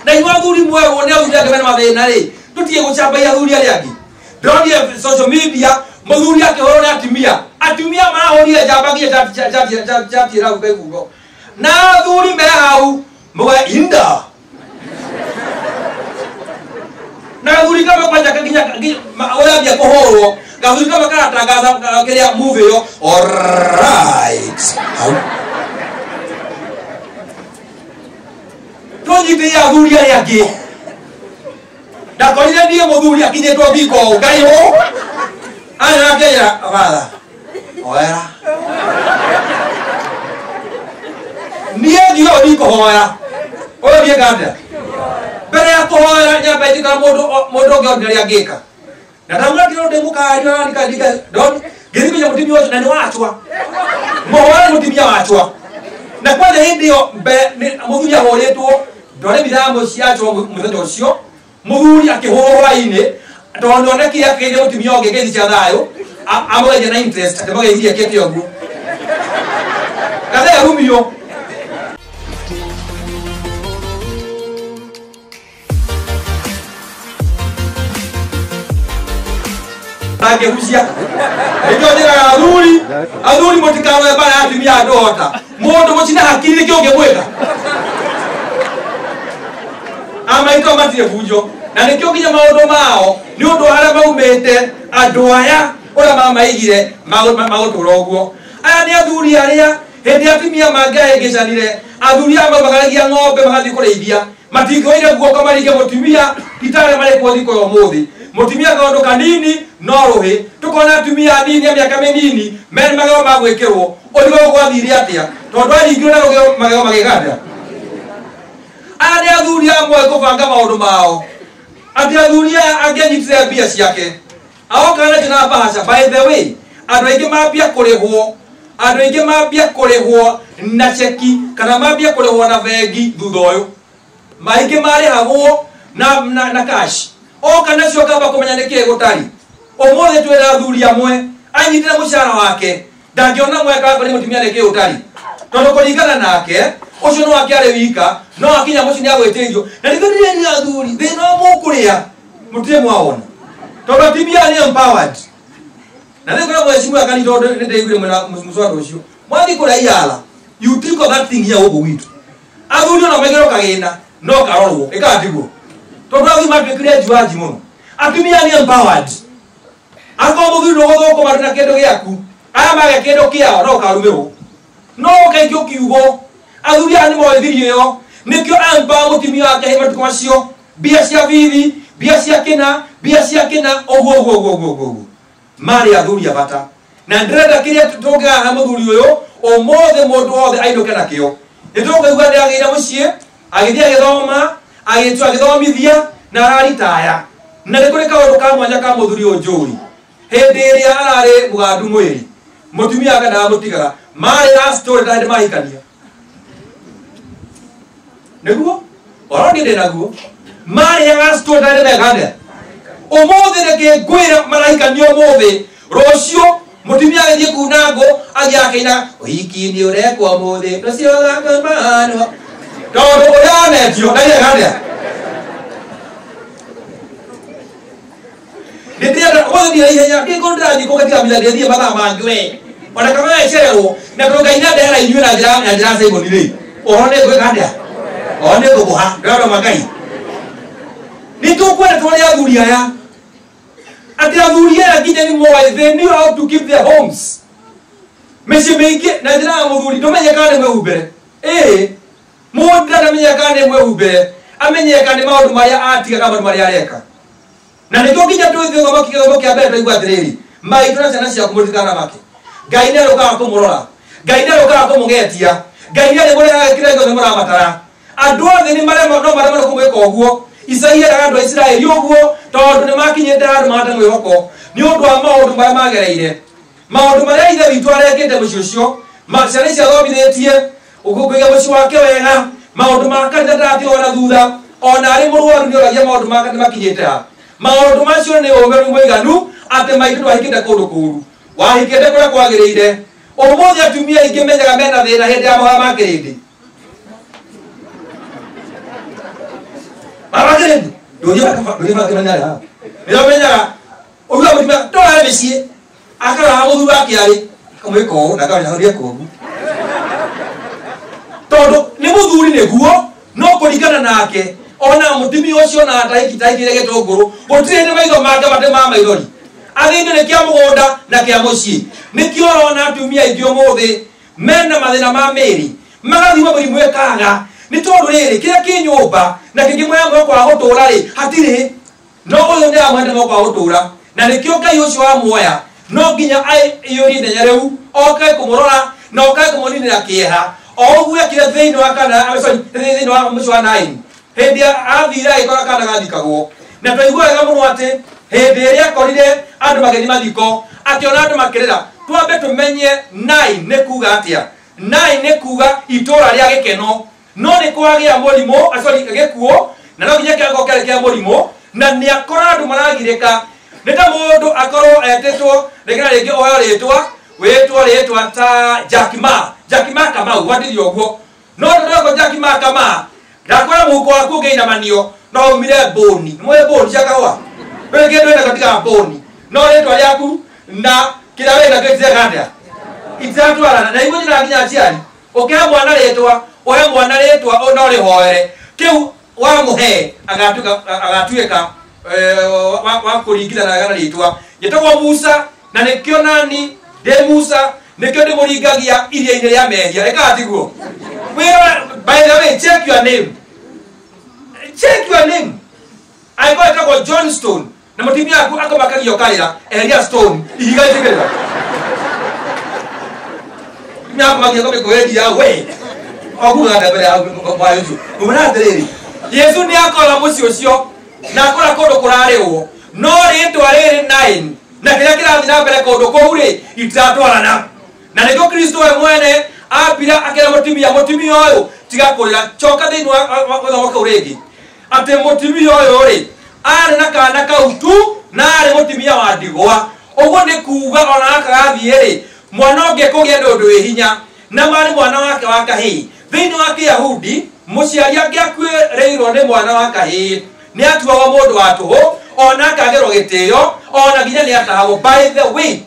Na inyuĩ athuri mwerwo nĩ athuri angĩ mena mathĩna rĩ, tũtige gũcambagia athuri arĩa angĩ. Ndĩronire social media mũthuri akĩhũrwo nĩ atumia, atumia marahũrire njamba nginya chati ĩrahuka ibungo, na athuri me hau mũga inda na gathuri kamwe kwanja nginya ũrambia kũhũrwo, gathuri kamwe karatangatha kĩrĩa movie ĩyo, alright, hau tũnyitĩrĩre athuri arĩa angĩ. Ndakorire niĩ mũthuri akinyĩtwo thiko ũũ, Ngai ũũ aya nake batha oera niĩ ngiuga ũthiĩ kũhoera, ũyũ thiĩ ngandĩra mbere ya kũhoera nyamba njĩkaga mũndũ ũngĩ ordinary angĩka. Na ndamwĩra kĩrĩa ndĩ mũkario ndika ngĩthiĩ kũiya mũtumia ũcio, na nĩ wachwa mũhoere mũtumia wachwa. Na kwanja hĩndĩ ĩyo mũthuri ahũrĩtwo, ndore mithambo ciachwa mũthenya ũcio, mũthuri akĩhũrwo hwaĩ-inĩ tondũ nĩonekire akĩgeithia mũtumia ũngĩ ngeithi cia thayũ, amũgeithia na interest, atĩ mũgeithirie akĩte ũguo gathee rumio. Ndangĩgucia nĩkĩo njĩraga athuri, athuri mũtikarũe mbara ya atumia andũ ota mũndũ mũcine hakiri nĩkĩo ũngĩmwĩka. Amaitũ matirĩ bunjo, na nĩkĩo nginya maũndũ mao nĩ ũndũ harĩa maumĩte andũ aya ũrĩa mamaigire magũtũra ũguo. Aya nĩ athuri arĩa hĩndĩ atumia mangĩahĩngĩcanire, athuri aya maumagaragia ng'ombe magathiĩ kũrĩithia, matingĩoire guoko maringe mũtumia itarĩa marĩ kuo thikũ ya ũmũthĩ. Mũtumia kaũndũ kanini no rũhĩ, tũkona atumia anini a mĩaka mĩnini mena magego ma gwĩkĩrwo, ũrigwo gwathire atĩa tondũ aringirwo na rũgego magego magĩganda. Aya nĩ athuri amwe kũbanga maũndũ mao, atĩ athuri aya angĩanyitire mbia ciake aoka nacio na bahasha. By the way, andũ aingĩ mambia kũrĩhwo, andũ aingĩ mambia kũrĩhwo na cheki kana mambia kũrĩhwo na bengi thutha ũyũ, maingĩ marĩhagwo na cash. Oka nacio kamba kũmenya nĩkĩĩ gũtari. Ũmũthĩ twĩna athuri amwe anyitire mũcara wake ndangĩona mweka wa kũrĩ mũtumia nĩkĩĩ ũtari, tondũ kũringana nake ũcio no wake arĩ wika, no akinya mũciĩ nĩagwĩtĩirio. Na nĩkĩo ndĩrerire athuri thĩna mũkũrĩa mũtirĩ mwawona, tondũ atumia nĩ empowered. Na nĩ ngoragwo mheshimiwa akani, tondũ nĩ ndĩiguire mwena mũcwaro ũcio mwathiĩ kũrĩa iala, you think of that thing here gũkũ gwitũ athuri ona maigĩrwo kagĩna no karorwo ĩkaga tiguo, tondũ athuri matuĩkire njuanji mũno. Atumia nĩ empowered, akorwo mũthuri ndũgũthũkũma ndũna kĩndũ gĩaku, aya mage kĩndũ kĩao no ũkarumĩrwo. No ũkaingĩ ũkiugwo athuri aya nĩ moĩ thiri ĩyo, nĩkĩo empower mũtumia wake hĩ matukũ macio, mbia cia bithi, mbia cia kĩna, mbia cia kĩna, ũguo ũguo ũguo ũguo ũguo. Marĩ athuri a bata, na ndĩrenda kĩrĩa tũngĩgaha mũthuri ũyũ ũmũthĩ mũndũ wothe ainũke nakĩo. Nĩ tũkũigua nĩ agĩire mũciĩ, agĩthiĩ agĩthoma, agĩtua agĩthomithia na araritaya. Na nĩ kũrĩ kaũndũ ka mwanya ka mũthuri ũyũ njũri, hĩndĩ ĩrĩa ararĩ mũgandu mwĩrĩ, mũtumia wake ndamũtigaga, marĩ na story ta hĩndĩ mahikania. Nĩguo oro niĩ ndĩ naguo, marĩaga story ta hĩndĩ mekande. Ũmũthĩ nĩkĩ ngwĩra marahikania ũmũthĩ, rũciũ mũtumia agĩthiĩ kuna ngũ athiĩ akĩina ũhiki nĩ ũrekwo ũmũthĩ rũciũ ũgakomanwo, tondũ ũrĩa onetio ndairega atĩa. Nĩndĩrenda ũmũthĩ ndirĩ ihenya, ndingĩkorwo ndĩrathiĩ kũgatiga mitha ndĩthiĩ mathaa mangĩ we, ona kana nĩcererwo, na tondũ Ngai nĩandehera inyuĩ na njĩra na njĩra ya Simon rĩ, ũhoro nĩ ngwĩka atĩa, ũhoro nĩ ngũkũha, ndĩrona ma Ngai. Nĩ tũkwenda tũrĩ athuri aya, atĩ athuri aya nginya nĩ moĩ, they knew how to keep their homes. Mĩciĩ mĩingĩ na njĩra ya mũthuri ndũmenye kana nĩ mwĩhumbĩre. Ĩĩ, mũndũ ndamenye kana nĩ mwĩhumbĩre, amenye kana nĩ maũndũ marĩa atiga kana maũndũ marĩa areka. Na nĩkĩo nginya twĩthiĩ gĩthomo kĩa mbere twaigua atĩrĩrĩ, maitũ na ciana ciaku mũtikanamake. Ngai nĩarĩũkaga kũmũrora, Ngai nĩarĩũkaga kũmũgetia, Ngai nĩarĩmũrehaga kĩrĩa gĩothe mũrabatara. Andũ othe nĩ marema, no maremwo nĩ kũmwĩka ũguo. Isaia eraga andũ a Isiraeli ũguo tondũ nĩ makinyĩte handũ mahate mwĩhoko nĩ ũndũ wa maũndũ marĩa magereire, maũndũ marĩa ithe witũ arekĩte mũciĩ ũcio, ciana icio athomithĩtie, kũiga mũciĩ wake wega, maũndũ ma kanitha ndaratigwo na thutha, ona arĩ mũrwaru nĩoragia maũndũ ma kanitha makinyĩte ha. Maũndũ macio nĩ ũmeru mũiganu atĩ maitũ ndwahikĩte kũndũ kũũru, wahikĩte kũrĩa kwagĩrĩire. Ũmũthĩ atumia aingĩ menyaga mena thĩna hĩndĩ ya mahoya ma kĩrĩndĩ. Ndũthĩ ndũthĩ ha nĩamenyaga ũguo mũtumia ndorare mĩciĩ akarora mũthuri wake arĩ akamwĩka ũũ na akamenya ũrĩa ũguo tondũ nĩ mũthuri nĩguo no kũringana nake ona mũtumia ũcio na taikitaikire gĩtũngũrũ gũtirĩ hĩndĩ maitho make mate ma maithori athĩnio nĩ kĩa mũgũnda na kĩa mũciĩ nĩkĩo ũrona atumia aingĩ ũmũthĩ mena mathĩna ma mĩĩrĩ magathimwo mĩrimũ ĩkaga nĩ tondũ rĩrĩ kĩrĩa kĩ nyũmba na kĩngĩmũhe mwĩhoko wa gũtũũra rĩ hatirĩ no ũyũ nĩ amwende mwĩhoko wa gũtũũra na nĩkĩo Ngai ũcio wamuoya no nginya aiyũrie ithenya rĩu oke kũmũrora na oke kũmũninĩra kĩeha o ũguo ekire thĩinĩ wa kana sorry thĩinĩ wa mũciĩ wa Naini hĩndĩ athire agĩkora kana gathikagwo na twaigua wega mũno atĩ hĩndĩ ĩrĩa akorire andũ magĩthiĩ mathiko akĩona andũ makĩrĩra twambe tũmenye Naini nĩ kuga atĩa Naini nĩ kuga itũũra rĩa gĩkeno no nĩ kwagĩa mũrimũ sorry gĩkuũ na no nginya kĩago kĩarĩ kĩa mũrimũ na nĩ akora andũ maragirĩka nĩ ta mũndũ akorwo etĩtwo rĩngĩ na rĩngĩ oyo rĩtwa wĩtwo rĩtwa ta Jack Ma Jack Ma Kamau gwatithio ũguo no ndũreko Jack Ma Kamau ndakora mũhuko waku ũngĩinamanio no umire mbũni nĩ mbũni cia kahũa ndũrĩ kĩndũ wĩnakĩo tiga mbũni no rĩtwa rĩaku na kĩrĩa wĩnakĩo itireka atĩa itiratwarana na igu nyina nginya aciari ũkĩhe mwana rĩtwa ũhe mwana rĩtwa no rĩhoere kĩu wamũhe agatuĩka wa kũringithana wega na rĩtwa njĩtagwo Musa na nĩkĩo nani ndĩ Musa nĩkĩo ndĩmũringagia iria-inĩ rĩa mehia ĩkaga tiguo by the way check your name check your name angĩkorwo ĩtagwo John Stone na mũtumia waku akamakagia ũkarĩra eheria stone ihiga rĩtigĩrĩra mũtumia waku magia kũmĩkũhĩria we oguga mbere ya mwaĩ ũcio ngũmwĩra atĩrĩrĩ Yesu nĩ akora mũciĩ ũcio na akora kũndũ kũrarĩrwo no rĩtwa rĩrĩ Naini na kĩrĩa kĩrathiĩ na mbere kũndũ kũu rĩ itiratwarana na nĩkĩo Kristo we mwene ambira akĩra mũtumia mũtumia ũyũ tiga kũrĩra coka thĩinĩ wa gĩthomo kĩu rĩngĩ atĩ mũtumia ũyũ rĩ arĩ na kana kau tu na arĩ mũtumia wa ndigwa ũguo nĩ kuga ona gaka gathiĩ rĩ mwana ũngĩ kũgĩa nĩ ũndũ wĩ hinya na marĩ mwana wake wa kahĩĩ thĩinĩ wa Kĩyahudi mũciari angĩakuĩrĩirwo nĩ mwana wa kahĩĩ nĩ atuagwo mũndũ wa tũhũ ona akagĩrwo gĩtĩo ona nginya nĩ atahagwo by the way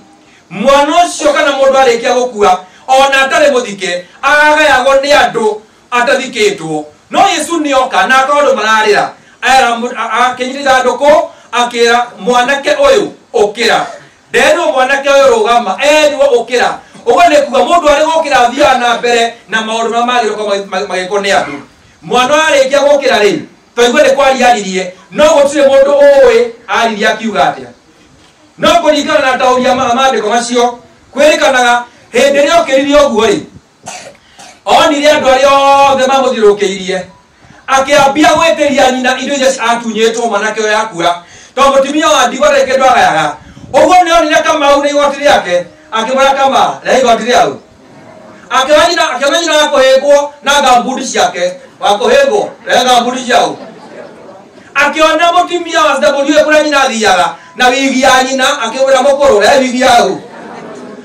mwana ũcio kana mũndũ arĩkia gũkua ona atarĩ mũthike agayagwo nĩ andũ atathikĩtwo no Yesu nĩoka na akorwo andũ mararĩra akĩnyita ithandũkũ akĩra mwanake ũyũ ũkĩra nderwo mwanake ũyũ rũgama erirwo ũkĩra ũguo nĩ kuga mũndũ arĩ gũkĩra athiaga na mbere na maũndũ marĩa magĩrĩirwo magĩkwo nĩ andũ mwana arĩkia gũkĩra rĩ twaigua nĩ kwaria aririe no gũtirĩ mũndũ ũĩ aririe akiuga atĩa no kũringana na taũri ya maandĩko macio kwĩrĩkanaga hĩndĩ ĩrĩa okĩririe ũguo rĩ onire andũ arĩa othe mamũthiũrũrũkĩirie akĩambia gwĩtĩria nyina indo iria atunyĩtwo mwanake ũyũ akua tondũ mũtumia wa ndigwa ndarĩ kĩndũ agayaga ũguo nĩ onire Kamau na igoti rĩake akĩmwĩra Kamau rehe igoti rĩau akĩona nyina wa kũhĩngwo na ngambundi ciake wa kũhĩngwo rehe ngambundi ciau akĩona mũtumia wa CW kũrĩa nyina athiaga na wigi ya nyina akĩmwĩra mũkũrũ rehe wigi yaku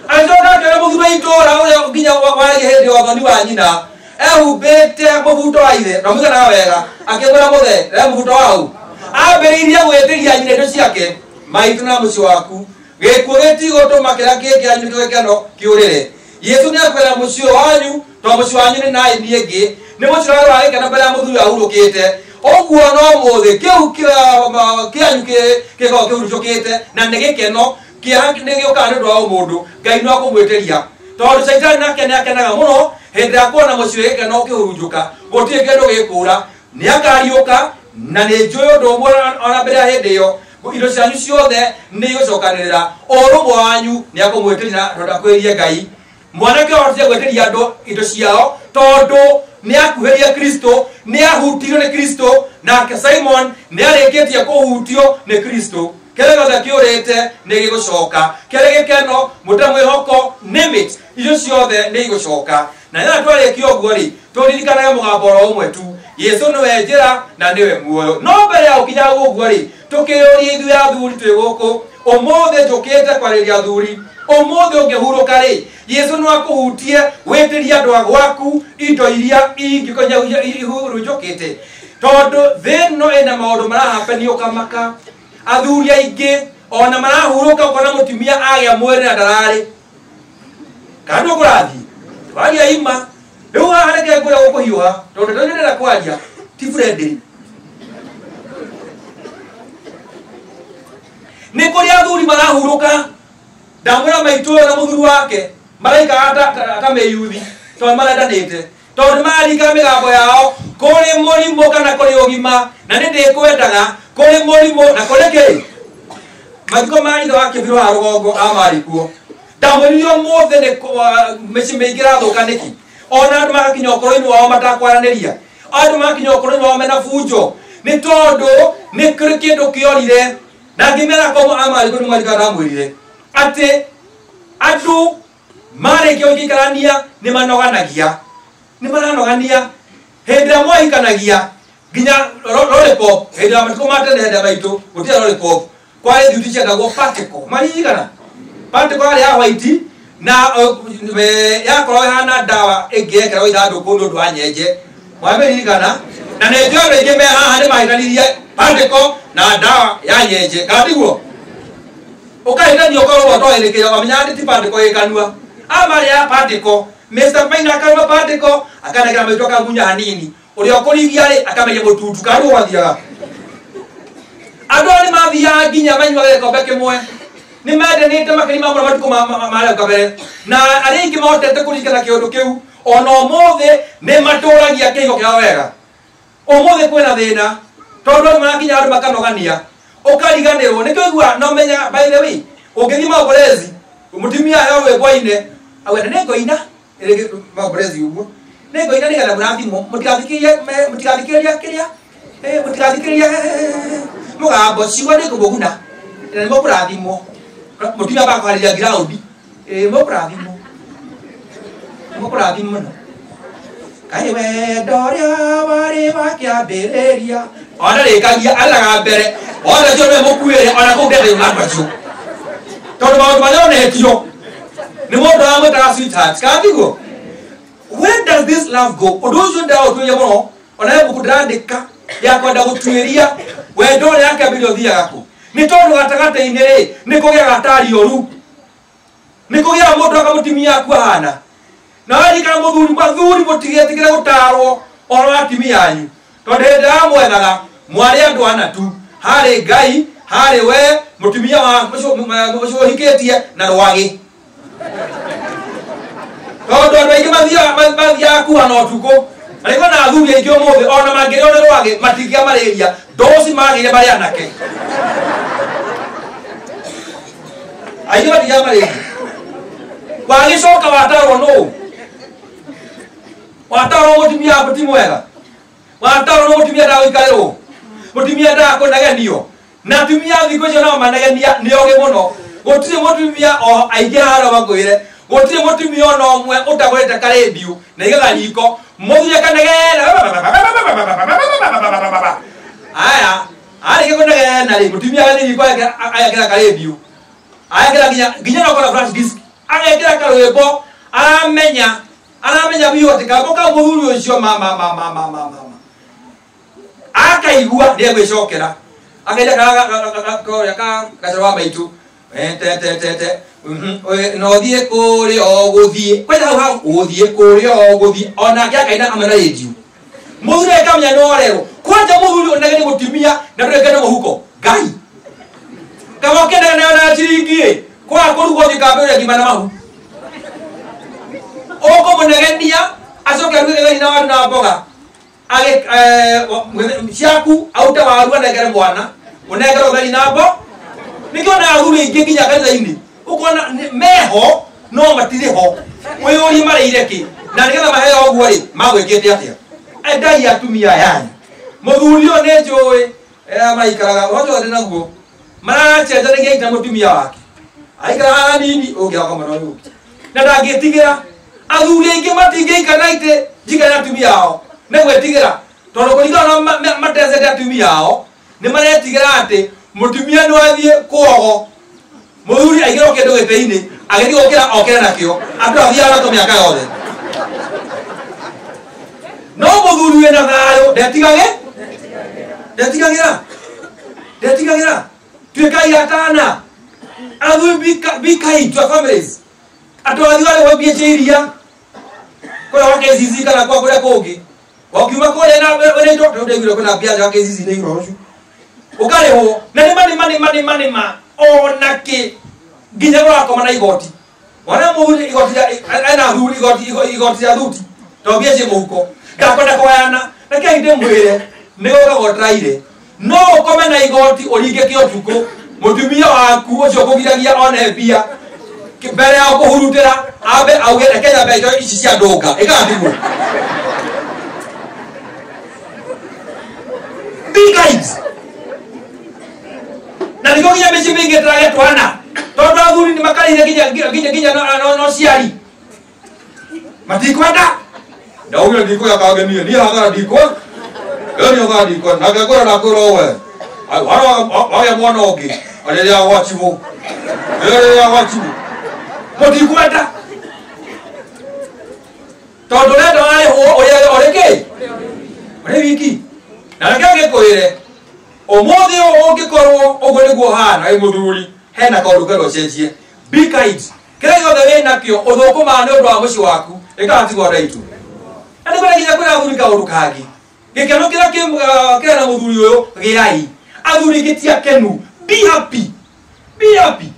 agĩcoka akĩona mũthuri wa itũũra ũrĩa nginya waragia hĩndĩ ya ũthoni wa nyina ehumbĩte mũbuto wa ithe ndamũiganaga wega akĩmwĩra mũthee rehe mũbuto wau ambĩrĩirie gwĩtĩria nyina indo ciake maitũ na mũciĩ waku gĩkuũ gĩtigũtũma kĩrĩa kĩ kĩanyu nĩkĩo gĩkeno kĩũrĩre Yesu nĩ akwĩra mũciĩ wanyu tondũ mũciĩ wanyu nĩ Naini ĩngĩ nĩ mũciĩ wa gĩkeno mbere ya mũthuri ahurũkĩte ũguo no mũthĩ kĩu kĩanyu kĩkoragwo kĩhurunjũkĩte na nĩ gĩkeno kĩeha nĩ gĩũkaga nĩ ũndũ wa ũmũndũ Ngai no akũmwĩtĩria tondũ Caitani nake nĩ akenaga mũno hĩndĩ ya kuona mũciĩ gĩkeno ũkĩhurunjũka gũtirĩ kĩndũ gĩkũra nĩ akariũka na nĩ njũĩ ũndũ ũmwe ona mbere ya hĩndĩ ĩyo indo cianyu ciothe nĩ igũcokanĩrĩra ũrũmwe wanyu nĩ akũmwĩtĩria tondũ akwĩrie Ngai mwanake ahotire gwĩtĩria andũ indo ciao tondũ nĩ akuhĩrie Kristo nĩ ahutirio nĩ Kristo nake Simon nĩ arĩkĩtie kũhutio nĩ Kristo kĩrĩa gĩothe kĩũrĩte nĩ gĩgũcoka kĩrĩa gĩkeno mũte mwĩhoko name it icio ciothe nĩ igũcoka na rĩrĩa twarĩkia ũguo rĩ tũririkanage mũgambo oro ũmwe tu Yesu nĩwe njĩra na nĩwe muoyo no mbere ya gũkinya ũguo rĩ tũkĩyũrie ithuĩ athuri twĩ gũkũ ũmũthĩ njũkĩte kwarĩria athuri ũmũthĩ ũngĩhurũka rĩ Yesu no akũhutie wĩtĩrie andũ a gwaku indo iria ingĩkorwo ihurunjũkĩte Tondu thĩ ĩno ĩna maũndũ marahapenio kamaka. Athuri aingĩ ona marahurũka ũkona mũtumia agĩa mwĩrĩ na ndararĩ. Kana ndũkũrathiĩ? Waria ima. Rĩu haha reke ngwĩre gũkũhiũha tondũ ndeto ndĩrenda kwaria ti friendly. Nĩ kũrĩ athuri marahurũka. Ndamwĩra maitũ ũyũ na mũthuri wake maraikara ta mĩyuthi tondũ marendanĩte. Tondũ marika mĩgambo yao kũrĩ mũrimũ kana kũrĩ ũgima na nĩ ndĩkwendaga kũrĩ mũrimũ na kũrĩ kĩ. Mathiko ma ithe wa Kĩbirũ wa rũgongo amarĩ kuo. Ndamwĩrire ũmũthĩ nĩ mĩciĩ mĩingĩ ĩrathũka nĩkĩ? Ona andũ magakinya ũkũrũ-inĩ wao matakwaranĩria. Andũ magakinya ũkũrũ-inĩ wao mena bunjo. Nĩ tondũ nĩ kũrĩ kĩndũ kĩorire. Na ngĩmera komo amarĩ kuo nĩ mwarika ndamwĩrire atĩ andũ marĩkia gũikarania nĩ manoganagia. Nĩ maranogania. Hĩndĩ ĩrĩa mwahikanagia nginya lollipop, hĩndĩ ya matukũ ma tene hĩndĩ ya maitũ gũtirĩ lollipop. Kwarĩ thuti ciendagwo particle. Maririkana? Particle yarĩ ya white na yakorwo ĩhana ndawa ĩngĩ yekĩragwo ithandũkũ nĩ ũndũ wa nyenje. Mwamĩririkana? Na nĩ njũĩ andũ aingĩ me haha nĩ mahĩtanirie particle na ndawa ya nyenje. Kana tiguo? Ũkahĩtania ũkorwo ũtoĩ wamenya nĩ ti particle ĩ kanua. Amarĩ ya particle. Mr. Maina akarũma particle akanengera maitũ akamunya hanini. Ũrĩa ũkũrigia rĩ akameria mũtutu kana nĩguo gwathiaga. Andũ aya nĩ mathiaga nginya manyuaga gĩkombe kĩmwe. Nĩ mendanĩte makĩria ma mũno matukũ ma hau kabere. Na arĩa aingĩ mahotete kũririkana kĩũndũ kĩu ona ũmũthĩ nĩ matũragia kĩhigo kĩao wega. Ũmũthĩ kwĩna thĩna tondũ andũ marakinya handũ makanogania. Ũkariganĩrwo nĩkĩo ũiguaga na ũmenyaga by the way ũngĩthiĩ maũborezi mũtumia aheo rwĩmbo aine auge nĩ ngũina maũborezi ũguo nĩ ngũina nĩgetha mũrathimwo mũtigathikĩrĩrie kĩrĩa mũtigathikĩrĩrie mũgambo ciugo nĩ ngũmũguna na nĩ mũkũrathimwo. Mũtumia bakwarĩria ground mũkũrathimwo mũkũrathimwo mũno. Kaĩ wendo ũrĩa warĩ wa kĩambĩrĩria ona rĩkagia arĩraga mbere ona acio nĩwe mũkuĩre ona kũu ndende andũ acio tondũ maũndũ marĩa onetio nĩ mũndũ aramwĩtaga sweetheart kana tiguo? Where does this love go? Ũndũ ũcio ndĩraũtuĩria mũno ona he mbuku ndĩrandĩka ya kwenda gũtuĩria wendo ũrĩa akĩambĩrĩria ũthiaga kũ. Nĩ tondũ gatagatĩ-inĩ rĩ nĩ kũgĩaga atari oru. Nĩ kũgĩaga mũndũ akamũtimia aku ahana. Na waririkana mũthuri mathuri mũtigetĩkĩre gũtarwo ũhoro wa atumia anyu. Tondũ hĩndĩ ĩrĩa mwethaga mwarĩ andũ ana tu. Harĩ Ngai, harĩ we, mũtumia wa ũcio ũhikĩtie na rwagĩ. Tondũ andũ aingĩ mathiaga kuhana ũtukũ. Na nĩguo na athuri aingĩ ũmũthĩ ona mangĩrĩo nĩ rwagĩ matingĩamarĩria ndoci magĩire marĩ anake. Aingĩ matingĩamarĩria. Wagĩcoka watarwo nũũ? Watarwo mũtumia waku ti mwega. Watarwo nĩ mũtumia ndagũikarĩrwo. Mũtumia ndakũnegenio. Na atumia thikũ icio nao manegenia nĩ ogĩ mũno. Gũtirĩ mũtumia o aingĩ haha makwĩre. Gũtirĩ mũtumia ona ũmwe ũtagũrĩte karendiũ na aigaga riko. Mũthuri akanegena. Aya, arĩkia kũnegena rĩ, mũtumia agathiĩ riko agekĩra karendiũ. Agekĩra nginya no kora flash disk. Agekĩra karwĩmbo aramenya biũ atĩ karwĩmbo kau mũthuri ũcio ma ma ma ma ma ma ma. Akaigua nĩ egwĩcokera. Akaida ka gacoro wa maitũ. Te te te te. No thiĩ kũrĩa ũgũthiĩ. Kwenda hau hau ũthiĩ kũrĩa ũgũthiĩ. Onake akaina hamwe na rĩndiũ. Mũthuri akamenya no arerwo. Kwanja mũthuri onage nĩ mũtumia na ndũrĩ kĩndũ mũhuko. Ngai. Kaba ũkĩendaga nayo na ciringi ĩ. Kwaga kũrugwo ũthiĩ kambĩ ũrĩa ngima na mahu. Ũkũmũnegenia acoke aruge gĩtheri na waru na mboga. Ciaku aute waru anengere mwana. Ũnengere ũtheri na mbo. Nĩkĩo na athuri aingĩ nginya kanitha-inĩ. Ũkona meho no matirĩ ho. Wĩyũrie marĩire kĩ? Na nĩgetha maheo ũguo rĩ, magwĩkĩte atĩa? Endai atumia yanyu. Mũthuri ũyũ nĩ njũĩ, maikaraga, ũhoro ũcio ndĩ naguo. Maracenjanagia ita mũtumia wake. Aikaraga hanini, ũngĩ akoma na ũyũ ũngĩ. Na ndangĩtigĩra. Athuri aingĩ matingĩikara na itĩ njikare na atumia ao. Nĩ gwĩtigĩra. Tondũ kũringana na matecete atumia ao, nĩ maretigĩra atĩ mũtumia no athiĩ kwogo. Mũthuri aigĩrwo kĩndũ gĩtĩ-inĩ, agĩthiĩ gũkĩra okĩre nakĩo. Andũ athiaga nakĩo mĩaka yothe. No mũthuri wĩna thayũ ndetigage. Ndetigagira tuikai atana athuri be kind to our families. Andũ athiĩ arĩ wambie iria kũrĩa gwa KCC kana kwa kũrĩa kũngĩ wakiuma kũrĩa na wĩna indo tondũ ndaiguire kwĩna mbia gwa KCC nĩ igũrũ ũcio ũkarĩhwo na nĩ ma nĩ ma nĩ ma nĩ ma nĩ ma ona kĩ nginya ũrakoma na igoti wana mũthuri igoti ena athuri igoti rĩa thuti tondũ mbia ciĩ mũhuko ndakwenda kũgayana reke ndĩmwĩre nĩ gũkagwo ndĩraire no ũkome na igoti ũringe ũtukũ mũtumia waku ũcio ũkũgiragia one mbia mbere ya kũhurutĩra ambe auge reke nyambe indo ici cia ndũnga ĩkaga be kind na nĩkĩo nginya mĩciĩ mĩingĩ tũrage twana tondũ athuri nĩ makarĩire nginya no ciari matikwenda ndaugire ndikũya kangenie niĩ hathara ndikwa ĩyo hathara ndikwa na ngĩkwĩra ndakwĩra we wagĩa mwana ũngĩ arĩrĩa gwachibũ rĩrĩa gwachibũ mũtikwenda tondũ ũrenda warĩhwo ũrĩa ũrĩ kĩ ũrĩ wiki na reke ngĩkwĩre ũmũthĩ ũngĩkorwo ũguo nĩguo ũhana wĩ mũthuri hena kaũndũ kerwo ũcenjie be kind kĩrĩa gĩothe wĩ nakĩo ũthũkũmaga nĩ ũndũ wa mũciĩ waku ĩkaga tigwo andũ aitũ na nĩkwenda nginya kwĩra athuri kaũndũ kangĩ gĩkeno kĩrĩa kĩrĩ na mũthuri ũyũ gĩai athuri gĩtiakenu be happy be happy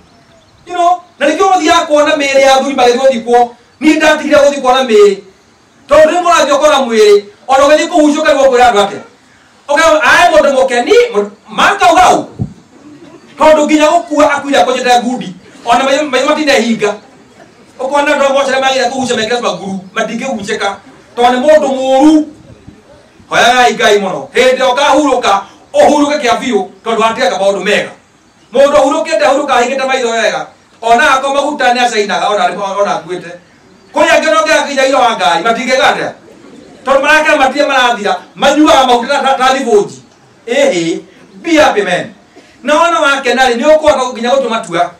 you know na nĩkĩo ũthiaga kuona mĩĩrĩ ya athuri magĩthiĩ gũthikwo niĩ ndatigire gũthiĩ kuona mĩĩrĩ tondũ rĩmwe ũrathiĩ ũkona mwĩrĩ ona ũgĩthiĩ kũhucia ũkarigwo kwĩra andũ atĩa ũkauga ae mũndũ mũkeni makauga ũũ tondũ nginya gũkua akuire akũnjĩte ngundi ona maitho matinehinga ũkona andũ amwe magĩra kũhucia mekĩra maguru matingĩhucĩka tondũ nĩ mũndũ mũũru hoyagai Ngai mũno hĩndĩ ĩrĩa ũkahurũka ũhurũke kĩa biũ tondũ watigaga maũndũ mega mũndũ ũhurũkĩte ahurũka ahingĩte maitho wega ona ako maguta nĩ acainaga ona akuĩte kũrĩ angĩ ona ũngĩgakinya iro wa ngari matingĩka atĩa tondũ marakara matirĩ marathira manyuaga maguta ta thibũnji ĩhĩ be happy men na wona wakena rĩ nĩ ũkũhota nginya gũtua matua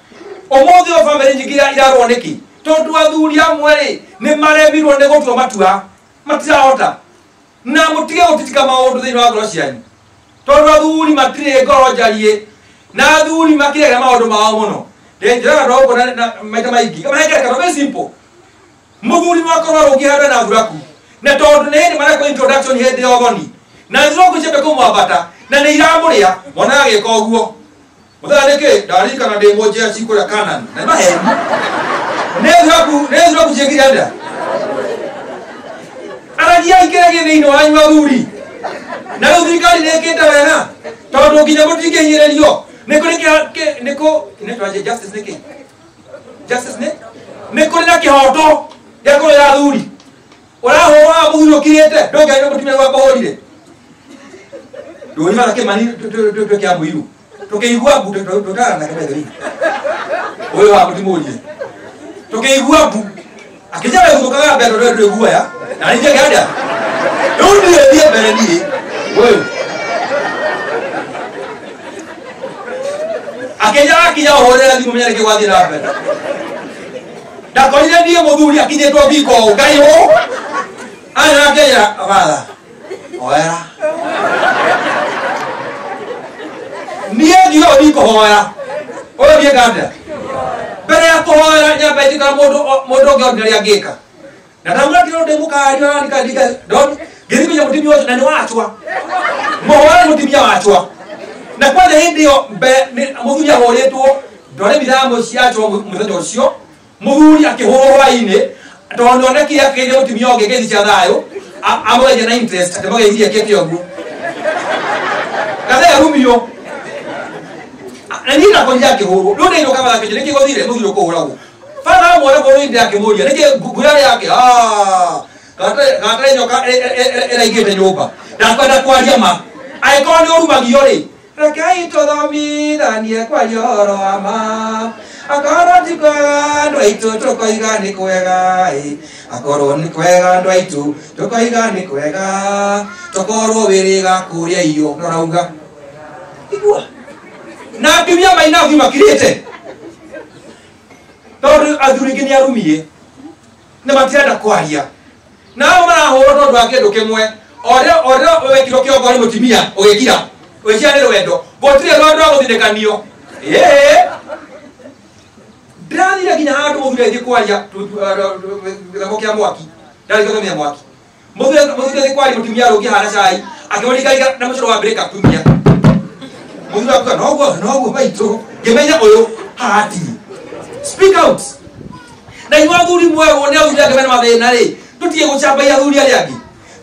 ũmũthĩ ũyũ bamĩrĩ nyingĩ irarwo nĩkĩ tondũ athuri amwe rĩ nĩ maremirwo nĩ gũtua matua matirahota na mũtige gũtitika maũndũ thĩinĩ wa ngoro cianyu tondũ athuri matirĩ ngoro njariĩ na athuri makĩrega maũndũ mao mũno ndĩnjĩraga andũ gũkũ na maita maingĩ kamahe very simple mũthuri no akorwo arũngiĩ handũ ena thuraku na tondũ nĩ hĩndĩ marekwo introduction hĩndĩ ya ũthoni na thuraku ciambe kũmwambata na nĩ iramũrĩa mwana agĩka ũguo mũthenya nĩkĩ ndaririkana ndĩ mũnjeci kũrĩa Canaan na nĩ maheni nĩ thuraku ciĩkire atĩa aragia ikĩrĩa gĩ thĩinĩ wanyu athuri na rĩu thirikari nĩ ĩkĩte wega tondũ nginya mũtingĩhinyĩrĩrio nĩ kũrĩ nĩ kũ justice nĩkĩ justice nĩ kũrĩ na kĩhoto gĩa kũrũĩra athuri ũrahũra mũthuri ũkirĩte ndũngĩaria mũtumia gwa kũhũrire ndũnyuaga kĩmani tuĩke a mũiru tũkĩigua mbu tũtara nake maitho-inĩ ũyũ wa mũtimũrie tũkĩigua mbu akĩnjara gũthũkaga mbere tondũ ndwĩ guoya na nĩ njĩke atĩa rĩu niĩ thiĩ mbere niĩ ũyũ akĩnjara akinya ũhũrĩre thimũ menya nĩkĩ gwathiĩ na mbere ndakorire niĩ mũthuri akinyĩtwo mbiko ũũ ngarĩhwo aya akĩnjĩra batha hoera niĩ ngiuga ũthiĩ kũhoera ũyũ thiĩka atĩa mbere ya kũhoera nyambe njĩkara mũndũ ũngĩ ordinary angĩka na ndamwĩra kĩrĩa ndĩ mũkari ũrandika ngĩthiĩ kũnya mũtumia ũcio na nĩ wachwa mũhoere mũtumia wachwa na kwanja hĩndĩ ĩyo mũthuri ahũrĩtwo ndore mithamo ciachwa mũthenya ũcio mũthuri akĩhũrwo hwainĩ tondũ nĩonekire akĩgeithia mũtumia ũngĩ ngeithi cia thayũ amũgeithia na interest atĩ mũgeithie akĩte ũguo gathe arumio na niĩ ndakorire akĩhũrwo rĩu ndĩinũka mathakĩnjĩ nĩkĩ gũthire mũthuri ũkũhũragwo batha amwona bũrũri ndĩ akĩmũria nĩkĩ ngurare yake gatarĩ nyoka ĩraingĩte nyũmba ndakwenda kwaria ma angĩkorwo nĩ ũrumagio rĩ rekei tũthomithanie kwaria ũhoro wa ma akorwo ti kwega andũ aitũ tũkoiga nĩ kwega akorwo nĩ kwega andũ aitũ tũkoiga nĩ kwega tũkorwo wĩrĩga kũrĩa irio na ũrauga igua na atumia maina athuri makirĩte tondũ athuri aingĩ nĩ arumie na matirenda kwaria nao marahũrwo tondũ wa kĩndũ kĩmwe orĩa wekirwo kĩongo nĩ mũtumia ũgĩkira Wĩciria nĩ rwendo. Gũtirĩ rwendo rwa gũthinĩkanio. Ĩĩ. Ndĩrathire nginya handũ mũthuri agĩthiĩ kwaria gĩthomo kĩa mwaki. Ndarĩ gĩthomo kĩa mwaki. Mũthuri agĩthiĩ kwaria mũtumia arũngiĩ hana cai, akĩmũringaringa na mũcoro wa break atumia. Mũthuri akuga noguo noguo maitũ. Ngĩmenya ũyũ hati. Speak out. Na inyuĩ athuri mwerwo nĩ athuri angĩ mena mathĩna rĩ, tũtige gũcambagia athuri arĩa angĩ.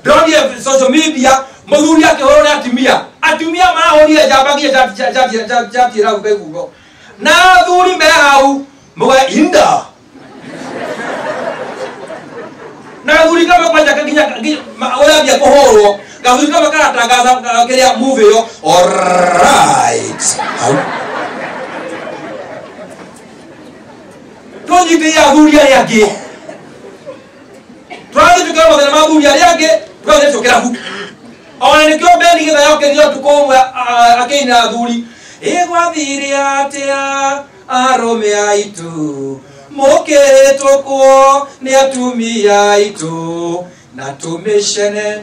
Ndĩronire social media mũthuri akĩhũrwo nĩ atumia. Atumia marahũrire njamba nginya shati ĩrahuka ibungo. Na athuri me hau muga inda. Na athuri kamwe kwanja nginya ũrambia kũhũrwo, gathuri kamwe karatangatha kĩrĩa movie ĩyo. Alright. Hau. Tũnyitĩrĩre athuri arĩa angĩ. Tũrathiĩ tũkĩra mathĩna ma athuri arĩa angĩ, tũgathiĩ tũkĩrabu. Ona nĩkĩo Beni Gĩthaya okĩrire ũtukũ ũmwe akĩina athuri. Ĩgwathire atĩa arũme aitũ, mũkĩhĩtũkwo nĩ atumia aitũ, na tũmĩcene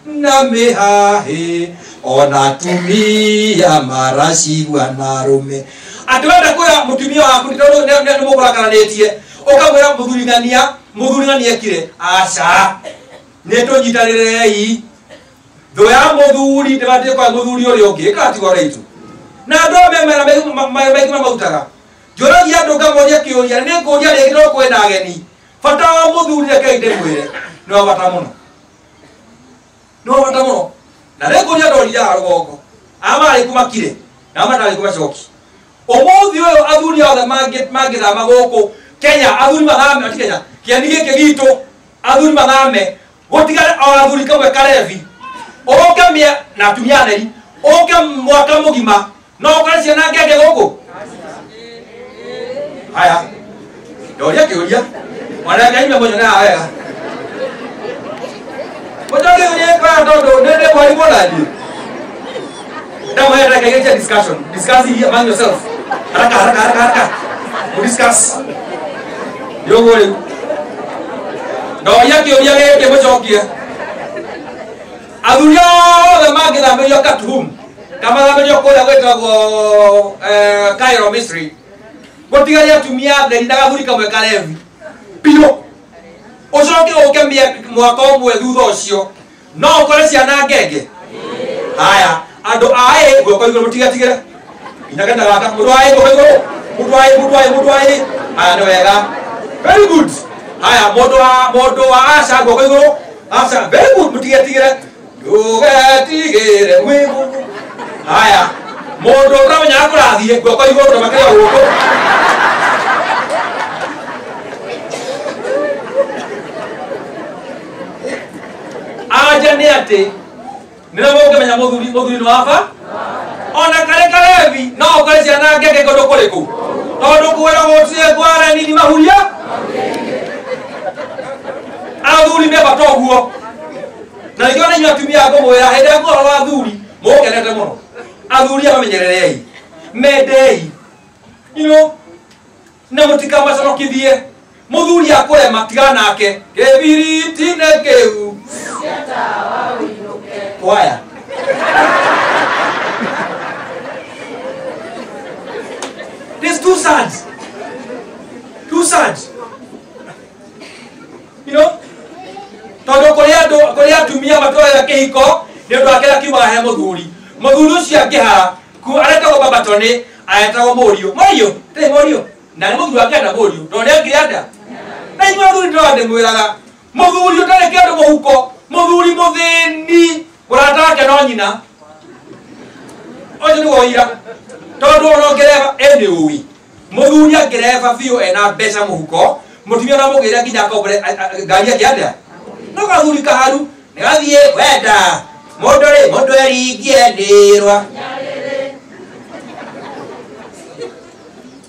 na mĩhahĩ, ona atumia maracigua na arũme. Atĩ wenda kwĩra mũtumia waku tondũ nĩ mũkũrakaranĩtie, ũkamwĩra mũthuri ng'ania ekire. Aca, nĩ tũnyitanĩrei. Thũ ya mũthuri ndĩbatiĩ kwa mũthuri ũrĩa ũngĩ, ĩkatigwo rĩitũ. Na andũ aya me mera maingĩ mamautaga. Njũragia andũ ngamoria kĩũria, nĩ ngũria rĩngĩ no kwĩna ageni. Bata wa mũthuri rekei ndĩmwĩre, nĩ wa bata mũno. Nĩ wa bata mũno. Na rĩ ngũria ndorire haha rũgongo. Aya marĩ ku makire, na aya matarĩ ku macoki. Ũmũthĩ ũyũ athuri othe mangĩthama gũkũ Kenya, athuri mathame, ti Kenya, kĩeni gĩkĩ gitũ, athuri mathame, gũtigare o athuri kamwe karebi. Ũke mĩa na atumia atheri, ũke mwaka mũgima, no ũkore ciana ngenge gũkũ. Haya, ndoria kĩũria, mwana Ngai nĩ mũnyone haha wega. Mũtongoria nĩ kwa tondũ nĩ mwarimũ na niĩ. Ndamwĩra ndagĩka igĩrĩ cia discussion. Discuss here among yourself. Haraka haraka haraka haraka. Discuss. Nĩ ũguo rĩu. Ndoria kĩũria gĩkĩ mũcokie. Athuri othe mangĩthamĩrio Khartoum, kamathamĩrio kũrĩa gwĩtagwo Cairo, Misri, gũtigari atumia atheri na gathuri kamwe karevi biũ. Ũcoke ũke mwaka ũmwe thutha ũcio, no ũkore ciana ngenge. Haya, andũ a ĩ guoko igũrũ mũtigatigĩre. Nginya kenda gaka, mũndũ wa ĩ guoko igũrũ, mũndũ wa ĩ, mũndũ wa ĩ, mũndũ wa ĩ. Haya, nĩ wega. Very good. Haya, mũndũ wa aca guoko igũrũ. Aca, very good, mũtigetigĩre. Ndũgetigĩre wĩ mũndũ. Haya, mũndũ ũtamenyaga kũrathiĩ guoko igũrũ na makĩria gũkũ. Anja nĩ atĩ nĩ mũngĩmenya mũthuri nĩ wa baba. Ona karĩ karebi no ũkore ciana ngenge kũndũ kũrĩkũ, tondũ kwĩra gũtirĩ kwara nini mahuria. Athuri me bata ũguo. Na nĩkĩo na inyuĩ atumia ngũmwĩra hĩndĩ ĩrĩa mũhoro wa athuri mũkenete mũno. Athuri amenyererei, mendei, na mũtikamaconokithie. Mũthuri akũrema tigana nake. Kĩbiriti-inĩ kĩu. Kwaya. It is too sad. Too sad. Tondũ kũrĩ andũ, kũrĩ atumia matũraga kĩhiko nĩ ũndũ wa kĩrĩa kiumaga he mũthuri. Mũthuri ũcio angĩhara, aretagwo baba Tony, aretagwo mũriũ. Mũriũ, tĩ mũriũ. Na nĩ mũthuri akĩenda mũriũ, tondũ nĩ angĩrĩ nda. Na inyuĩ athuri ndĩrona ndĩmwĩraga, mũthuri ũtarĩ kĩndũ mũhuko, mũthuri mũthĩni, mũrata wake no nyina. Ũcio nĩguo ũira. Tondũ ona ũngĩreba, ĩ nĩ ũĩ. Mũthuri angĩreba biũ ena mbeca mũhuko, mũtumia no amũgĩre nginya akombore ngari ake atĩa? No gathuri kaharu, nĩ gathiĩ kwenda. Mũndũ rĩ, mũndũ eringie ndĩrwa.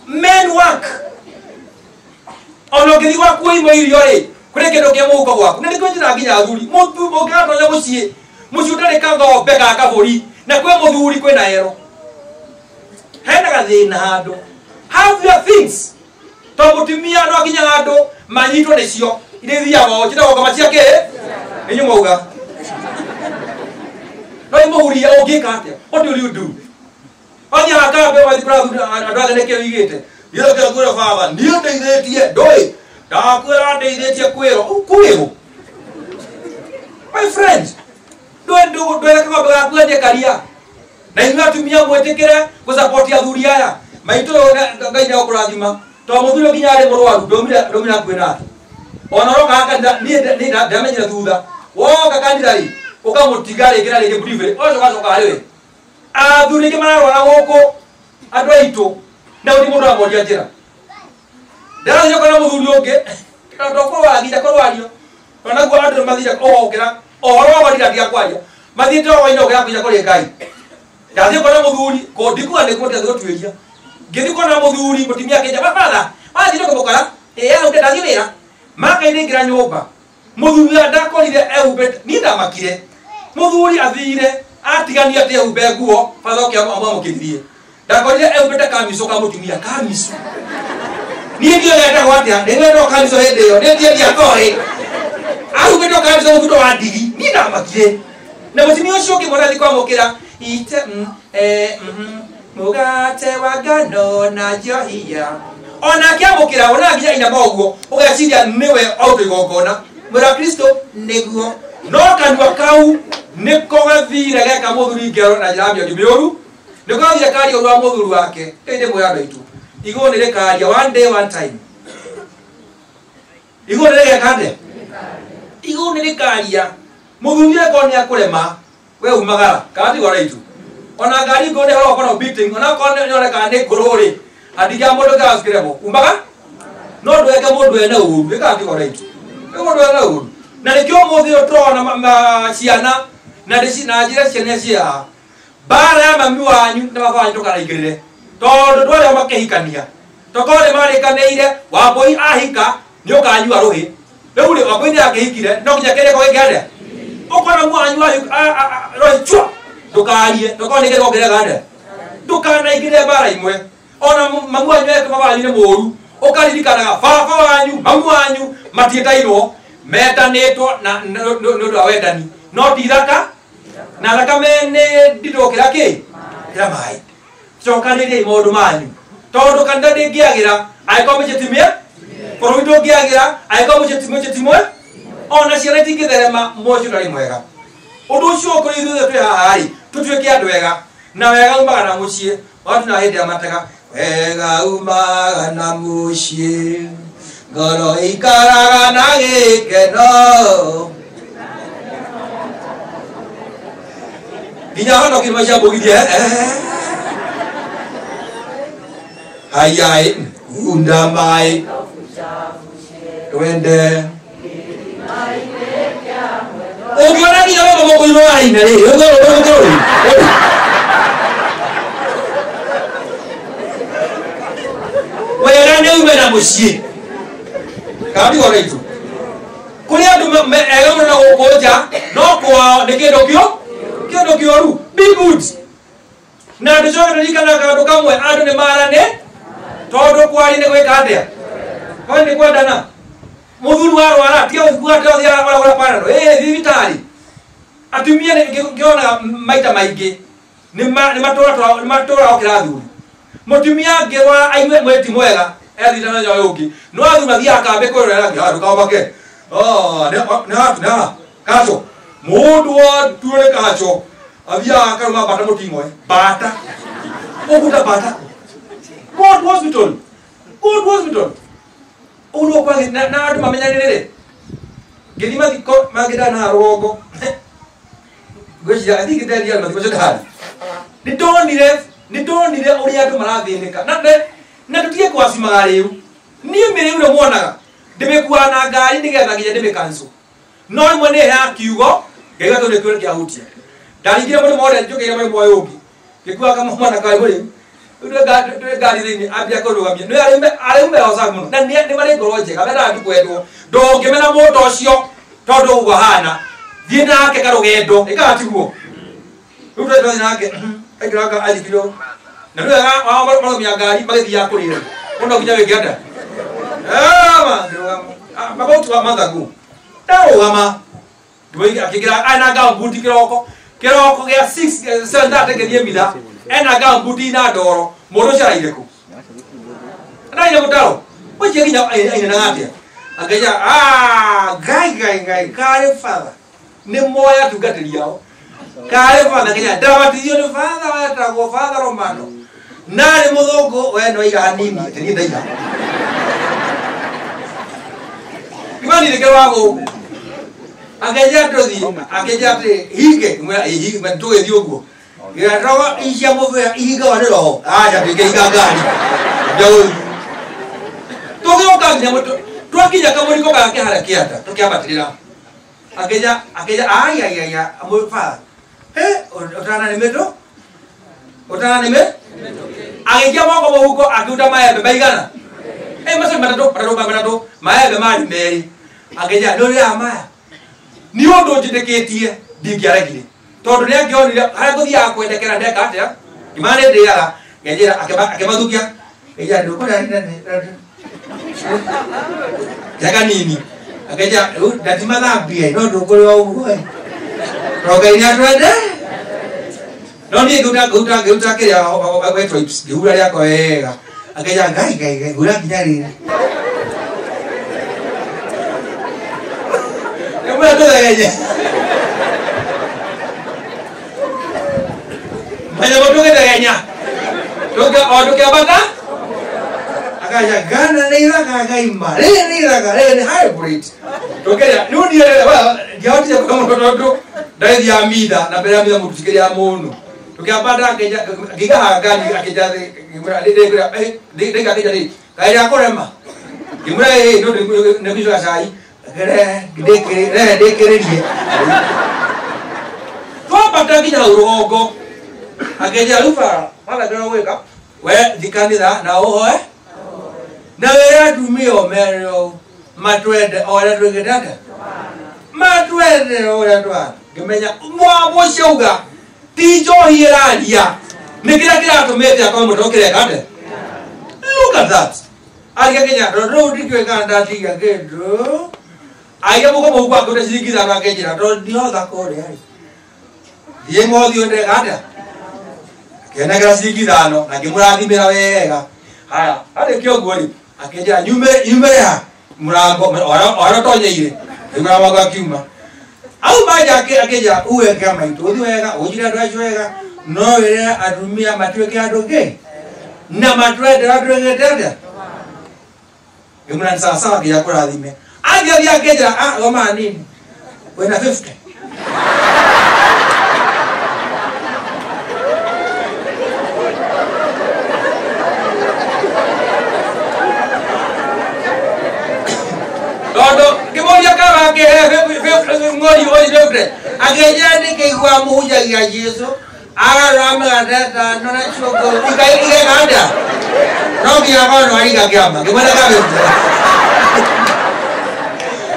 Men work. Ona ũngĩthiĩ gwaku ũimwe irio rĩ, kũrĩ kĩndũ kĩa mũhuko gwaku. Na nĩkĩo njĩraga nginya athuri, mũngĩgatonya mũciĩ, mũciĩ ũtarĩ ka ng'ombe ka kabũri, na kwĩ mũthuri kwĩna ero. Hena gathĩna handũ. Have your things. Tondũ mũtumia no nginya handũ manyitwo nĩcio, iria ithiaga o, njĩtagwo ngoma cia kĩ? Nĩ inyuĩ mwauga. No imuhuria ũngĩka atĩa? What will you do? Wathiaga kambĩ ũgathiĩ kũrĩa andũ othe nĩkĩo wigĩte. Niĩ reke ngwĩre baba, niĩ ndeithĩtie, ndũĩ? Ndakwĩra ndeithĩtie kwĩrwo. Kwĩrwo? My friend, ndwere kagombe gaku wendie karia. Na inyuĩ atumia mwĩtĩkĩre gũcapoti athuri aya. Maitũ Ngai nĩegũkũrathima. Tondũ mũthuri ũyũ nginya arĩ mũrwaru, ndũmire hakuhĩ nake. Ona ũroka kanitha, niĩ ndamenyire thutha. Woka kanitha rĩ, ũkamũtiga rĩngĩ na rĩngĩ briefly, ũgacoka ũgacoka harĩ we. Athuri aingĩ mararwara gũkũ, andũ aitũ, na gũtirĩ mũndũ ũramoria njĩra. Ndĩrathiĩ ũkona mũthuri ũngĩ, na ndokũrwaria, kũrwario. Ona naguo andũ nĩmathiire ũgokĩra, ũhoro wa gwathira tiga kwaria. Mathiĩte o hwaĩ-inĩ ũkĩra kũiya kũrĩ Ngai. Ndathiĩ kuona mũthuri, kũ ndikuga nĩ kũndĩ gũtuĩria. Ngĩthiĩ kuona mũthuri, mũtumia akĩnja, Father, wathire kũmũkora? Ĩĩ, hau ndathiĩ wĩra. Makainĩingĩra nyũmba. Mũthuri ũrĩa ndakorire ehumbĩte, niĩ ndamakire. Mũthuri athire, atigania atĩ ehumbe nguo, Father oke amwamũkĩririe. Ndakorire ehumbĩte kamico ka mũtumia, kamico. Niĩ ndiũĩ getagwo atĩa, nĩ getagwo kamico hĩndĩ ĩyo, nĩ ndiĩ ndiakoĩ. Ahumbĩte kamico mũbuto wa ndigi, niĩ ndamakire. Na mũtumia ũcio ũngĩ mwana athiĩ kwamũkĩra, ite, mũgate wa ngano na njohia. Ona akĩamũkĩra, ona nginya inama ũguo, ũgeciria nĩwe autwo igongona. Mwĩra Kristo nĩguo. No kanua kau nĩko gathire geka mũthuri ngero na njĩra ya mĩario mĩũru. Nĩko gathire karia ũru wa mũthuri wake. Ĩndĩ mwĩra andũ aitũ, igũrũ nĩ rĩkaria one day one time. Igũrũ nĩ rĩgeka atĩa? Igũrũ nĩ rĩkaria. Mũthuri angĩkorwo nĩ akũrema, we umagara, kana ti ũhoro aitũ. Ona ngari ngũrũ nĩ ũhoro wa gũkorwo beating, ona okorwo nĩ ũreka nĩ ngũrũ rĩ, andĩkia mũndũ kĩraskĩremo, umaga? No ndweke mũndũ ene ũru, ĩkaga ti ũhoro aitũ. Ĩka mũndũ ene ũru. Na nĩkĩo ũmũthĩ ũyũ tũrona ciana, na ndĩci, na njĩra ciana cia haha. Mbara ya mami wanyu na baba wanyu ndũkanaingĩrĩre. Tondũ ndwarĩ o makĩhikania. Tokorwo nĩ marĩkanĩire, Wambũi ahika, nĩ ũkanyua rũhĩ. Rĩu rĩ, Wambũi nĩ akĩhikire, no nginya kĩrĩko gĩkĩ atĩa? Ũkona mami wanyu rũhĩ chua, ndũkarie, tokorwo nĩ kĩrĩko kĩreka atĩa? Ndũkanaingĩrĩre mbara imwe. Ona mami wanyu eke baba wanyu nĩ mũũru, ũkaririkanaga baba wanyu, mami wanyu matiĩtairwo, metanĩtwo na nĩ ũndũ wa wendani. No ti thaka, na thakame nĩ nditũ gũkĩra kĩ? Gũkĩra maĩ. Cokanĩrĩriai maũndũ manyu. Tondũ kanitha ndĩngĩagĩra, angĩkorwo mũciĩ ti mĩe, bũrũri ndũngĩagĩra, angĩkorwo mũciĩ ti mũciĩ ti mwe, ona ciana itingĩtherema, mũciĩ ũtarĩ mwega. Ũndũ ũcio ũkũrĩ ithuĩ twĩ haha rĩ, tũtuĩke andũ ega. Na wega umaga na mũciĩ. Watu na hĩndĩ ya matega. Wega umaga na mũciĩ, ngoro ikaraga na gĩkeno. Nginya hono kĩrĩma cia mbũgirie, Hayai, unda mai. Twende. Ũngĩona nginya wĩma mũkũyũ wa ina rĩ, ũngĩona. Wega nĩ ume na mũciĩ. Kana ti ũhoro witũ? Kũrĩ andũ ega mũno na gũkũ nja, no kwao nĩ kĩndũ kĩndũ kĩũru. Be good. Na ndĩcoke ndirikana kaũndũ kamwe, andũ nĩ marane, tondũ kwaria nĩ gwĩka atĩa? Kwaria nĩ kwendana. Mũthuri warwara, tiga gũkua atĩ ũthiaga ũragũra Panadol. Ĩ, thibitarĩ. Atumia nĩ ngĩonaga maita maingĩ, nĩ matũraga gũkĩra athuri. Mũtumia angĩrwara aigue mwĩrĩ ti mwega, ethiĩte mũthenya ũyũ ũngĩ. No athuri mathiaga kambĩ kwĩrorera, atĩ, ndũkamake. Nĩ ha, kaco. Mũndũ watuo nĩ kaco, athiaga akarũma mbata mũting'oe. Mbata. Ũguta mbata. Go to hospital. Go to hospital. Ũguo nĩguo kwagĩrĩire, na andũ mamenyanĩrĩre. Ngĩthiĩ mathiko mangĩ ndarĩ na rũgongo. Ngwĩciria, I think ndethiaga mathiko macio ndarĩ. Nĩndonire ũrĩa andũ marathĩnĩka. Na tũtige kwacimaga rĩu. Niĩ mĩrĩu ĩrĩa muonaga, ndĩmĩkuaga na ngari nĩgetha nginya ndĩmĩcancel. No rĩmwe nĩ heaga kiugo, ngaigua tondũ nĩkĩo kĩahutia. Ndaringire mũrĩmo ũrĩa, njũkĩire mũrĩmo ũyũ ũngĩ. Ngĩkua kamwana karĩ mũrĩu. Rĩu twĩ ngari thĩinĩ, ambia kũrũgamia. Nĩ arĩu mehocaga mũno. Na nĩ marĩ ngoro njega, mendaga tu kwendwo. Ndũngĩmena mũndũ ũcio tondũ ũguo ahana. Thiĩ nake karũgendo, ĩkaga tiguo. Rĩu twathiĩ nake, aingĩra athikirwo. Na nĩ wega wao marũgamia ngari magĩthiaga kũrĩ rĩ. Mũndũ nginya wĩke atĩa? Ma, ngĩrũgama. About wa mathagu. Ndarũgama. Ndũige, akĩingĩra, na ngambuti kĩroko. Kĩroko gĩa 6 7:30 ngĩthiĩ mitha ena gambuti na ndoro mũndũ ũcio araire kũ araire mũtaro ũcio nginya ainenaga atĩa akĩnja ngai ngai ngai karĩ father nĩ moya atungatĩri ao karĩ father nginya ndabatithio nĩ father wetagwo Father Romano narĩ mũthũngũ we no iga hanini atĩ niĩ ndaiga Imani nĩkĩo wa gũkũ akĩnja tũthiĩ akĩnja atĩ hinge ngĩmwĩra ĩ hinge tũgĩthiĩ ũguo ngĩrogo icia mũbĩa ihingawa nĩ roho aca tũkĩhinga ngari ndagũthiĩ tũgĩũka nginya twakinya kamũriko gake harĩa kĩanda tũkĩambatĩrĩra akĩnja akĩnja ai ai ai father he ũtana nĩ mĩtũ ũtana nĩ mĩ agĩikia moko mũhuko akĩruta maembe maigana macio matatũ matatũ matatũ maembe marĩ merĩ akĩnja nĩ ũrĩaga maya nĩ ũndũ njĩtĩkĩtie ndingĩaregire tondũ nĩ angĩonire harĩa ngũthiaga kwendekera ndeka atĩa ngĩmana nĩ ndĩaga ngenjĩra akĩmathukia ngenjĩra ndũkũrĩa nja kanini akĩnjĩra rĩu ndatimathambie no ndũkũrĩa ũguo ĩ tondũ Ngai nĩ atwende no niĩ ngĩruta ngĩruta kĩrĩa wet wipes ngĩhura rĩakwa wega akĩnjĩra ngai ngai ngai hura nginya rĩrĩ ngĩmwĩra tũthegenye manyamũ tũgĩthegenya o tũkĩambata akaja gana nĩ ithaka ngaima rĩrĩ nĩ ithaka rĩrĩ nĩ hybrid tũkĩrĩa rĩu niĩ ndiahotire kũrĩa mũno tondũ ndagĩthiaga mitha na mbere ya mitha mũtu cikĩrĩa mũno tũkĩambata ngĩiga haha ngari akĩnja thĩ ngĩmwĩra ndĩiga akĩnja rĩ kaĩ rĩa kũrema ngĩmwĩra ĩĩ no nĩ ngũcũra cai rehe ndĩkĩrĩrie twambata nginya hau rũgongo akĩnjĩra rĩu bara wala kĩrĩa ũgwĩka we thiĩ kanitha na ũhoe na wĩre atumia ũmere ũũ matwende o ũrĩa twĩkĩte atĩa matwende o ũrĩa twana ngĩmenya mwambo ũcio auga ti njohi ĩraria nĩ kĩrĩa kĩratũmĩte akorwo mũtaro kĩreka atĩa look at that aria nginya tondũ rĩu ndikĩũĩ kana ndatigia kĩndũ aiga mũko mũhuko akĩruta ciringi ithano akĩnjĩra tondũ ndihotha kũrĩa rĩ thiĩ ng'othiũ ndeka atĩa akĩnengera ciringi ithano na ngĩmũrathimĩra wega haya arĩkia ũguo rĩ akĩnjĩra nyumĩre ha mũrango ũrĩa ũtonyeire ngĩmwĩra mũrango akiuma auma nja akĩnjĩra uwe kĩa maitũ ũthiĩ wega ũnjĩre andũ acio wega no wĩre atumia matuĩke andũ kĩ na matwende ũrĩa twĩkĩte atĩa ngĩmwĩra nĩ sawasawa nginya kũrathime athiĩ athiĩ akĩnjĩra thoma nini wĩna 50 tondũ ngĩmũria kana akĩhe ng'ori ũirĩte akĩnjĩra ndĩkĩigua mũhunjagia Jesũ agarũra mĩgate ĩtano na ciũngũyũ igeka atĩa no nginya akorwo nĩ waringa kĩama ngĩmwĩra ka 50.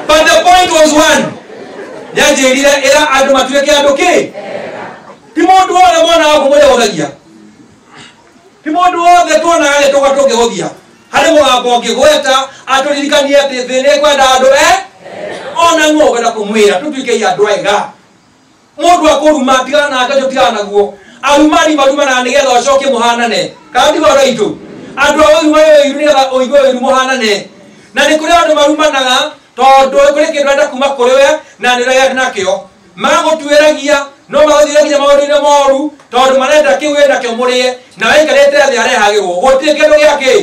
But the point was one nĩanjĩrire ĩra andũ matuĩke andũ kĩ ti mũndũ wothe mwonaga kũmũrĩa ti mũndũ wothe tuonaga gĩtũka tũngĩhũthia harĩ mũgambo ũngĩgweta atũririkanie atĩ thĩ nĩ ĩkwenda andũ ona nũ ũkwenda kũmwĩra tũtuĩke andũ ega mũndũ akũruma tigana nake ũcio tigana naguo arumani marumanaga nĩgetha ũcoke mũhanane kana tiguo andũ aitũ andũ a ũiru marĩ ũiru nĩgetha ũigue ũiru mũhanane na nĩ kũrĩ andũ marumanaga tondũ kũrĩ kĩndũ arenda kuma kũrĩ we na nĩ ũregete nakĩo magũtuĩragia no magũthiĩre nginya maũndũ-inĩ moru tondũ marenda kĩu wĩ nakĩo mũrĩe na waikarĩte thĩ arehagĩrwo gũtirĩ kĩndũ gĩa kĩ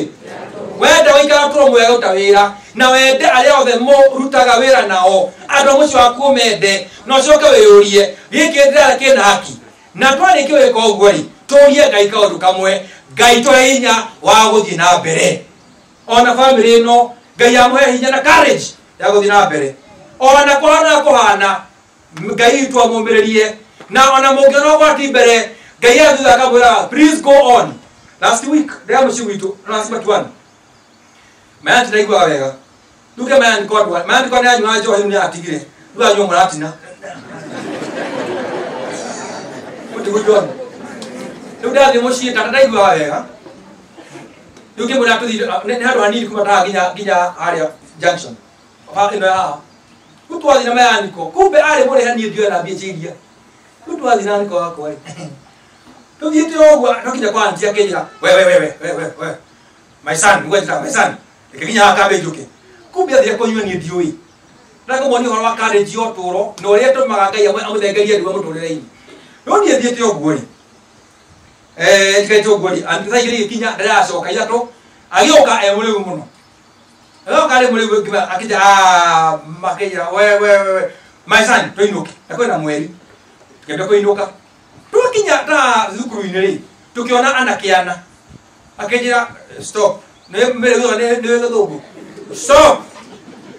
wenda gũikara ũtũũro mwega ruta wĩra na wende arĩa othe mũrutaga wĩra nao andũ a mũciĩ waku ũmende na ũcoke wĩyũrie gĩkĩ ndĩrara kĩna haki na twarĩkia gwĩka ũguo rĩ tũrie Ngai kaũndũ kamwe Ngai tũhe hinya wa gũthiĩ na mbere ona bamĩrĩ ĩno Ngai amũhe hinya na courage ya gũthiĩ na mbere ona kũhana kũhana Ngai witũ amũmĩrĩrie na ona mũngĩona ũgwati mbere Ngai e thutha akamwĩra please go on. Last week ndĩra mũciĩ gwitũ last but one maya tinaiguaga wega nduge maya nĩkondwa maya nĩkondwa nĩanyua njohi rĩu nĩatigire rĩu anyua mũratina mũtigũjuana rĩu ndathiĩ mũciĩ tata ndaiguaga wega rĩu ngĩmwĩra tũthiĩ nĩ handũ hanini kuma taha nginya harĩa junction ĩno ya haha rĩu twathiĩ na mayaniko kumbe arĩ mũrĩhe niĩ ndioe na mbia cia iria Rĩu twathiĩ na niko wakwa rĩ tũthiĩte ũguo tũkinya kwa auntie akĩnjĩra we we we we we we we my son nĩguo anjĩtaga my son reke nginya haha kambe njũke kumbe athire kũnyua niĩ ndiũĩ ndakũmonia ũhoro wa courage ya ũtũũro na ũrĩa ĩtũmaga Ngai amũthengerie ruo mũtũrĩre-inĩ no niĩ thiĩte ũguo rĩ njikarĩte ũguo rĩ auntie thaa igĩrĩ igĩkinya ndĩracoka ithatũ agĩũka e mũrĩu mũno agĩũka arĩ mũrĩu akĩnja makĩnjĩra we we we we my son tũinũke na kwĩna mweri tũkĩambia kũinũka twakinya ta thukuru-inĩ rĩ tũkĩona anake ana akĩnjĩra stop nĩ nĩ gĩthũngũ stop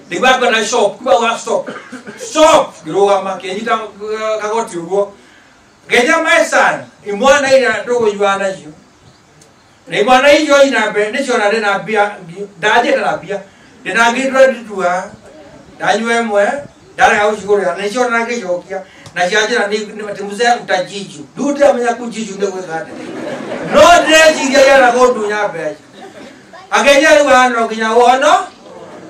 nĩguo ngona shop kuma stop stop ngĩrũgama kĩnyita kagoti ũguo ngĩnja my son imwana iria tũkũnyua nacio na imwana icio ina mbe nĩciona ndĩna mbia ndanjĩte na mbia ndĩna ngiri 22 ndanyua ĩmwe ndarega gũcigũrĩra nĩciona ngĩcokia na cianjĩra atĩ mzee utajiju rĩu ndiramenya kujiju nĩ gwĩka atĩa no ndĩreciria yenda kũndunya mbeca akĩnjĩra rĩu haha no nginya wono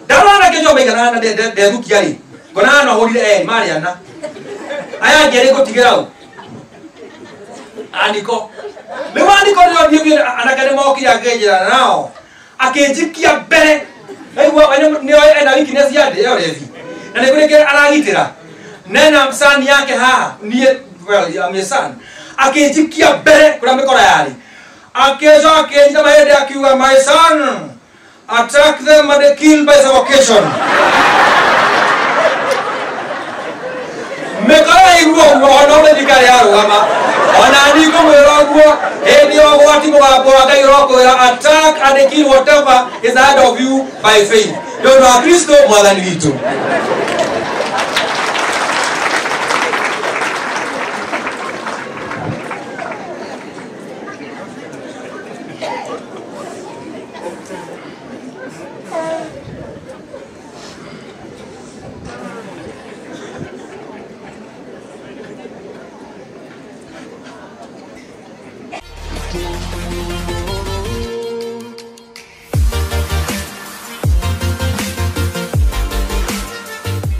ndarona kĩco maigana na ndethukia rĩ ngona no hũrire erĩ marĩ ana aya angĩ erĩ ngũtigĩra ũ andiko rĩu andiko nĩo thiĩ anake nĩ mokire akĩnjĩra nao akĩnjikia mbere aigua nĩo ena weakness ya ndĩ ĩyo revi na nĩ kũrĩ aragitĩra nena msani yake haha niĩ well I'm a son akĩnjikia mbere kũrĩa mĩkora yarĩ akĩcoka akĩnjita mahĩndĩ akiuga my son attack them and kill by suffocation mĩkora yaigua ũguo ona ũrĩa thirikari yarũgama ona niĩ ngũmwĩra ũguo hĩndĩ ya ũgwati mũgambo wa Ngai ũrokwĩra attack and kill whatever is ahead of you by faith nĩ ũndũ wa Kristo mwathani witũ.